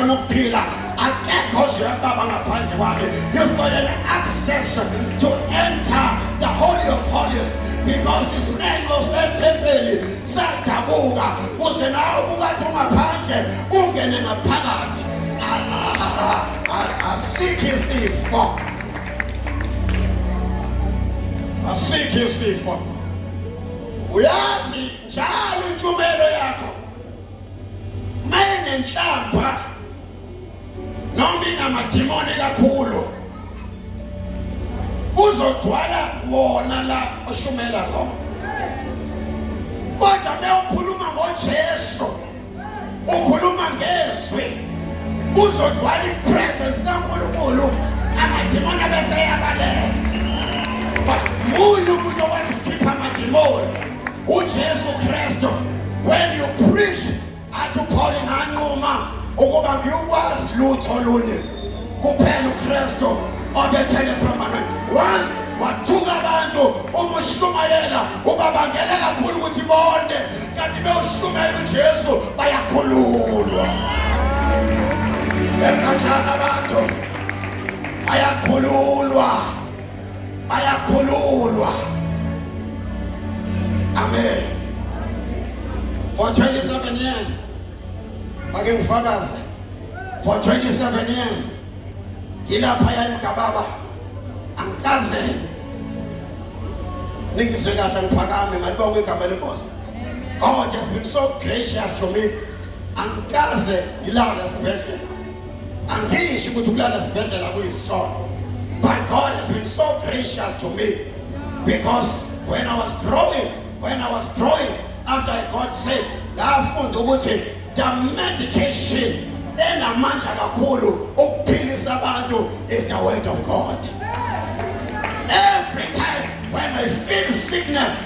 Nokuphila, akekho ozoya kubaba ngaphandle kwakhe. You've got an access to enter the Holy of Holies because isihenqo sethempeli sadabuka kuze nawe ubukade ungaphandle ungene ngaphakathi. Asikho isifo, asikho isifo. Uyazi njalo intshumelo yakho mayinenhlamba noma inamadimoni kakhulu, uzogcwala wona la oshumela khona, kodwa mewukhuluma ngoJesu, ukhuluma ngezwi, uzogcwala ipresence kaNkulunkulu, amadimoni abese yabaleka. But munye umuntu okwazi ukukhipha amadimoni, uJesu Kristu. When you preach, athi uPaul, nganquma ukuba ngiyukwazi lutho lunye kuphela, uKristu obethele esiphambanweni. Once wathuka abantu, uma ushumayela ubabangela kakhulu ukuthi bone, kanti bewushumela uJesu bayakhululwa. Benkanjani abantu? Bayakhululwa, bayakhululwa. Amen. For 27 years, ake ngifakaze, for 27 years ngilapha yaMgababa, angikaze ningizwe kahle ngiphakame. Malibonge igama leNkosi. God has been so gracious to me. Angikaze ngilale esibhedlela. Angisho ukuthi ukulala esibhedlela kuyisono, but God has been so gracious to me because when I was growing after I got saved, ngafunda ukuthi the medication enamandla kakhulu ukuphilisa abantu is the word of God. Every time when I feel sickness,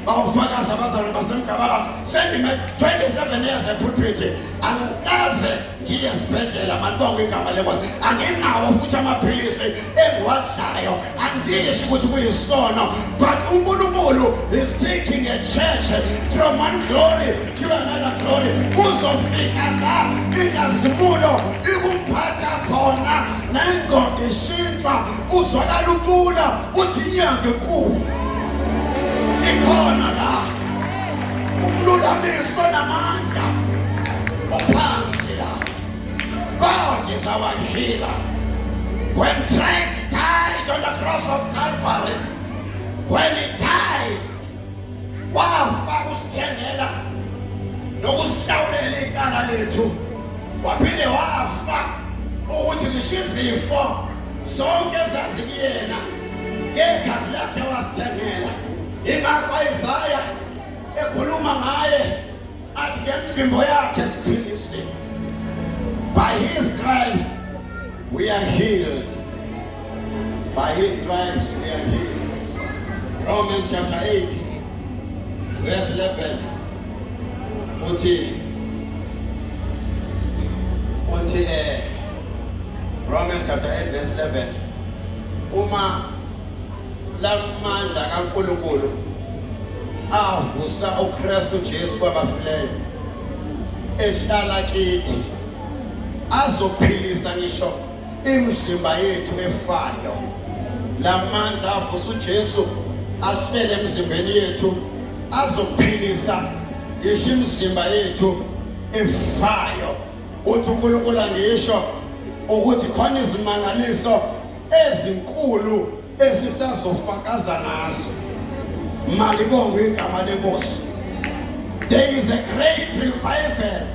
bawufakaza abazalwane baseMgababa, sendime 27 years epulpit, angikaze ngiye esibhedlela. Malibonge igama leNkosi. Anginawo futhi amaphilisi engiwadlayo. Angisho ukuthi kuyisono, but uNkulunkulu is taking a church from one glory to another glory. Kuzofika la inkazimulo ikumphatha khona, nengqondo ishintshwa, uzwakala ucula uthi inyanga enkulu ikhona la, umlulamiso namandla uphansi la. God is our healer. When Christ died on the cross of Calvary, when he died, wafa kusithengela nokusihlawulela icala lethu, waphinde wafa ukuthi ngisho izifo zonke ezazikuyena, ngegazi lakhe wasithengela. Ingakho Isaya ekhuluma ngaye athi ngemvimbo yakhe siphilisiwe. By his stripes we are healed. By his stripes we are healed. Romans chapter 8 verse 11 uthi Romans chapter 8 verse 11, uma lamandla kaNkulunkulu avusa uKristu Jesu kwabafileyo ehlala kithi, azophilisa ngisho imizimba yethu efayo. Lamandla avusa uJesu ahlele emzimbeni yethu, azophilisa ngisho imizimba yethu efayo. Uthi uNkulunkulu, angisho ukuthi khona izimangaliso ezinkulu esisazofakaza ngazo. Malibongwe igama leNkosi. There is a great revival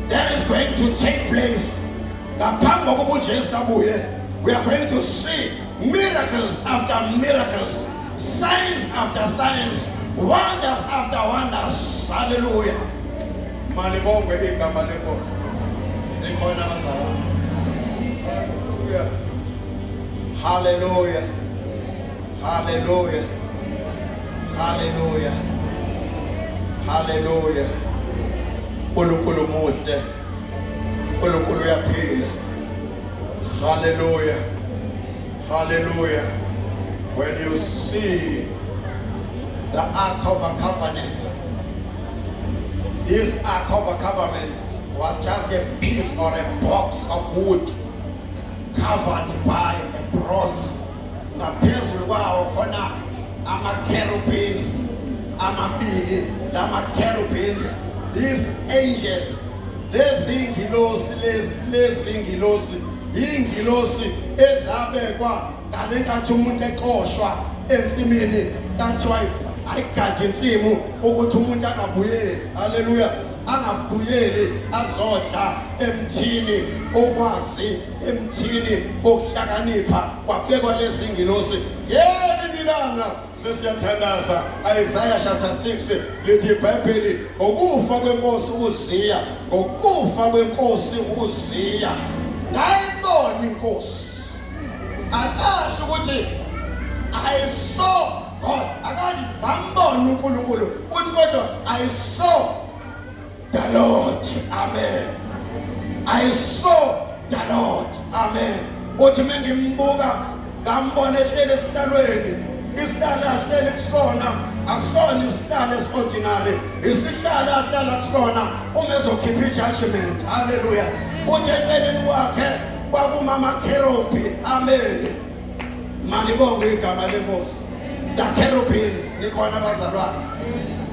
that is going to take place ngaphambi kokuba uJesu abuye. We are going to see miracles after miracles, signs after signs, wonders after wonders. Hallelujah. Malibongwe igama leNkosi. Nikhona bazalwane? Hallelujah, hallelujah, hallelujah, hallelujah, hallelujah. uNkulunkulu muhle, uNkulunkulu uyaphila. Hallelujah, hallelujah. When you see the Ark of the Covenant, this Ark of the Covenant was just a piece or a box of wood covered by a bronze. Ngaphezulu kwawo khona ama-cherubims amabili. Lama-cherubims, these angels, lezi ngilosi, lezi ngilosi, ingilosi ezabekwa ngale nkathi umuntu exoshwa ensimini, kathiwa ayigade insimu ukuthi umuntu angabuyeli, haleluya, angabuyeli azodla emthini okwazi, emthini okuhlakanipha. Kwabekwa lezi ngilosi. Ngelinye ilanga sesiyathandaza, Isaiah chapter 6 lithi iBhayibheli, ngokufa kwenkosi uZiya, ngokufa kwenkosi uZiya, ngayibona inkosi. Akasho ukuthi "I saw God", akathi "ngambona uNkulunkulu", uthi kodwa "I saw the Lord". Amen. I saw the Lord. Amen. Uthi mengimbuka, ngambona ehleli esihlalweni. Isihlalo ahleli kusona akusona isihlalo esi-ordinary, isihlalo ahlala kusona uma ezokhipha i-judgment. Haleluya. Uthi eceleni kwakhe kwakumama kerubi. Amen. Malibonge igama lenkosi. The cherubims, nikhona abazalwane?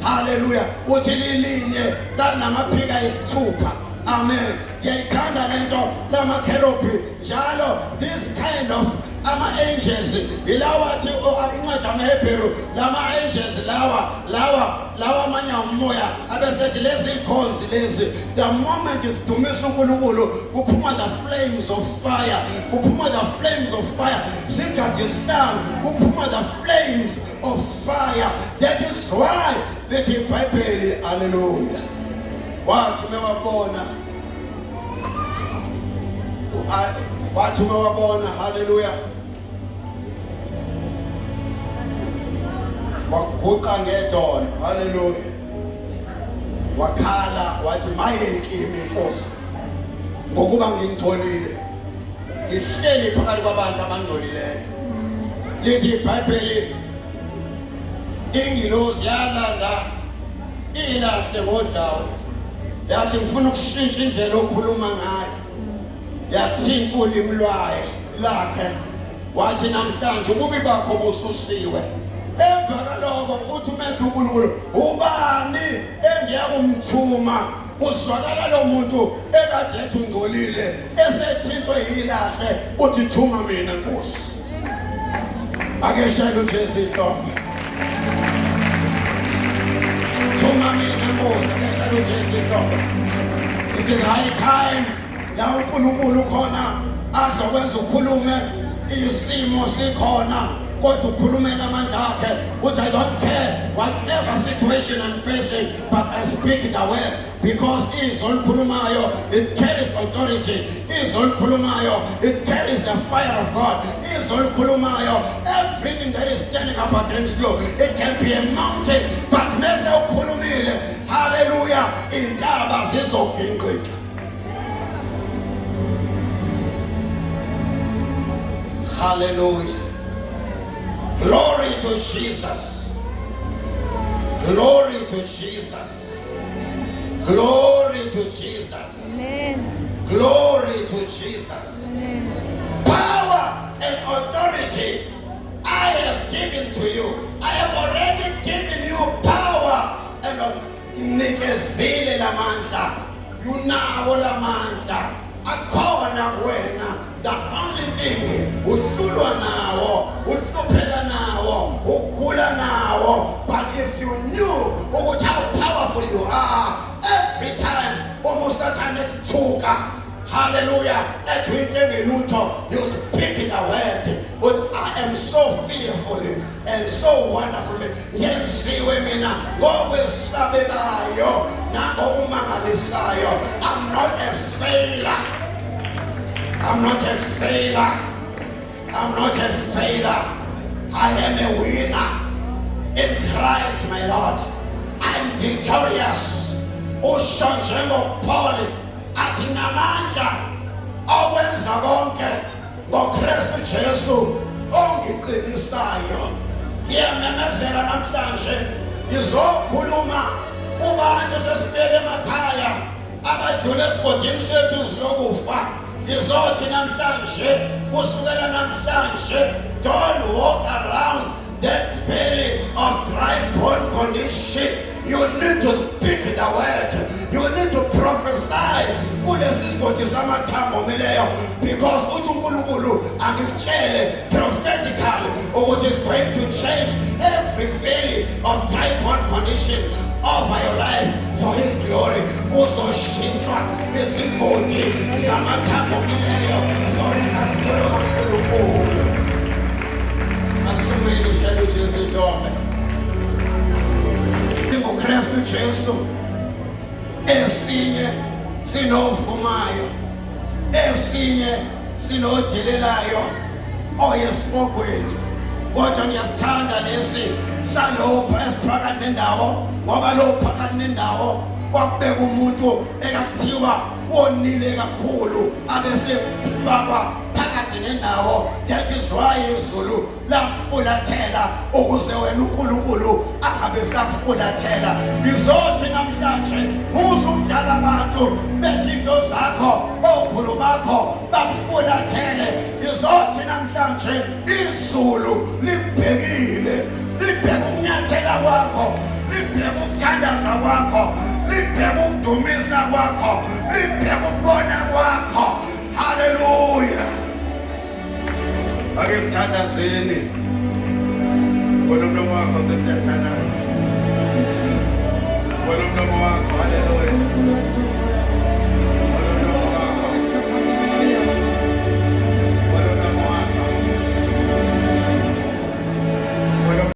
Haleluya. Uthi lilinye lalinamaphika ayisithupha. Amen. Ngiyayithanda lento lama-kerubi njalo. This kind of ama-angels yilawa athi, oh, incwadi amaHebheru, lama-angels lawa amanye umoya abesethi lezi ikhonzi lezi, the moment sidumisa uNkulunkulu, kuphuma the flames of fire, kuphuma the flames of fire, sigade isihlalo, kuphuma the flames of fire. That is why lithi iBhayibheli, haleluya, wathi mewabona, wathi mewabona, haleluya, waguqa ngedolo, haleluya, wakhala wathi, "Maye kimi, Nkosi, ngokuba ngingcolile, ngihleli phakathi kwabantu abangcolileyo." Lithi iBhayibheli ingilosi yalanda ilahle ngodlawu, yathi, "Ngifuna ukushintsha indlela okhuluma ngayo." Yathinta ulimi lwayo lakhe, wathi, "Namhlanje ububi bakho bususiwe." Emva kaloko uthi umethe uNkulunkulu, "Ubani engiyakumthuma?" Uzwakala lo muntu ekade ethi ungcolile, esethintwe yilahle, uthi, "Thuma mina, Nkosi." Ake shayela uJesu ihlombe. Thuma mina, Nkosi. Ake shayela uJesu ihlombe. It is high time la uNkulunkulu khona azokwenza ukhulume isimo sikhona, kodwa ukhulumela amandla akhe, uthi, "I don't care whatever situation I'm facing, but I speak the word," because izwi olukhulumayo, it carries authority. Izwi olukhulumayo, it carries the fire of God. Izwi olukhulumayo, everything that is standing up against you, it can be a mountain, but mese ukhulumile, hallelujah, intaba zizoginqika. Hallelujah. Glory to Jesus. Glory to Jesus. Glory to Jesus. Amen. Glory to Jesus. Amen. Power and authority I have given to you. I have already given you power and nikezile lamandla. Unawo lamandla. Akhona kuwena. The only thing uhlulwa nawo, uhlupheka nawo, ugula nawo. But if you knew ukuthi how powerful you are, every time uma usathane ekuthuka, hallelujah, ethi into engelutho, you speak the word, but "I am so fearfully and so wonderfully, ngenziwe mina ngokwesabekayo nangokumangalisayo. I'm not a failure. I'm not a failure. I'm not a failure. I am a winner in Christ my Lord. I'm victorious." Usho njengoPaul athi, "Namandla okwenza konke ngoKristu Jesu ongiqinisayo." Ngiyamemezela namhlanje, ngizokhuluma kubantu sesibele emakhaya. Abadlula esigodini sethu zilokufa. Ngizothi namhlanje, kusukela namhlanje, don't walk around that valley of dry bone condition. You need to speak the word. You need to prophesy kulesi sigodi samathambo omileyo, because uthi uNkulunkulu angikutshele prophetically ukuthi is going to change every valley of dry bone condition over your life for his glory. Kuzoshintshwa izigodi zamathambo omileyo for inkazimulo kaNkulunkulu. Asumile ushayela uJesu ihlombe. NguKristu Jesu. Esinye sinovumayo, esinye sinodelelayo oyesihogweni, kodwa ngiyasithanda lesi salopha esiphakathi nendawo, ngoba lo phakathi nendawo kwakubeka umuntu ekuthiwa wonile kakhulu abese fakwa phakathi nendawo. That is why izulu lamfulathela, ukuze wena uNkulunkulu angabe sakufulathela. Ngizothi namhlanje, muze ukudlala abantu bethi into zakho, okhulu bakho bakufulathele. Ngizothi namhlanje izulu libhekile, libheka ukunyathela kwakho, libheka ukuthandaza kwakho, libheka ukudumisa kwakho, libheka ukubona kwakho. Haleluya! Ake sithandazeni khona umlomo wakho, sesiyathandaza khona umlomo wakho. Haleluya!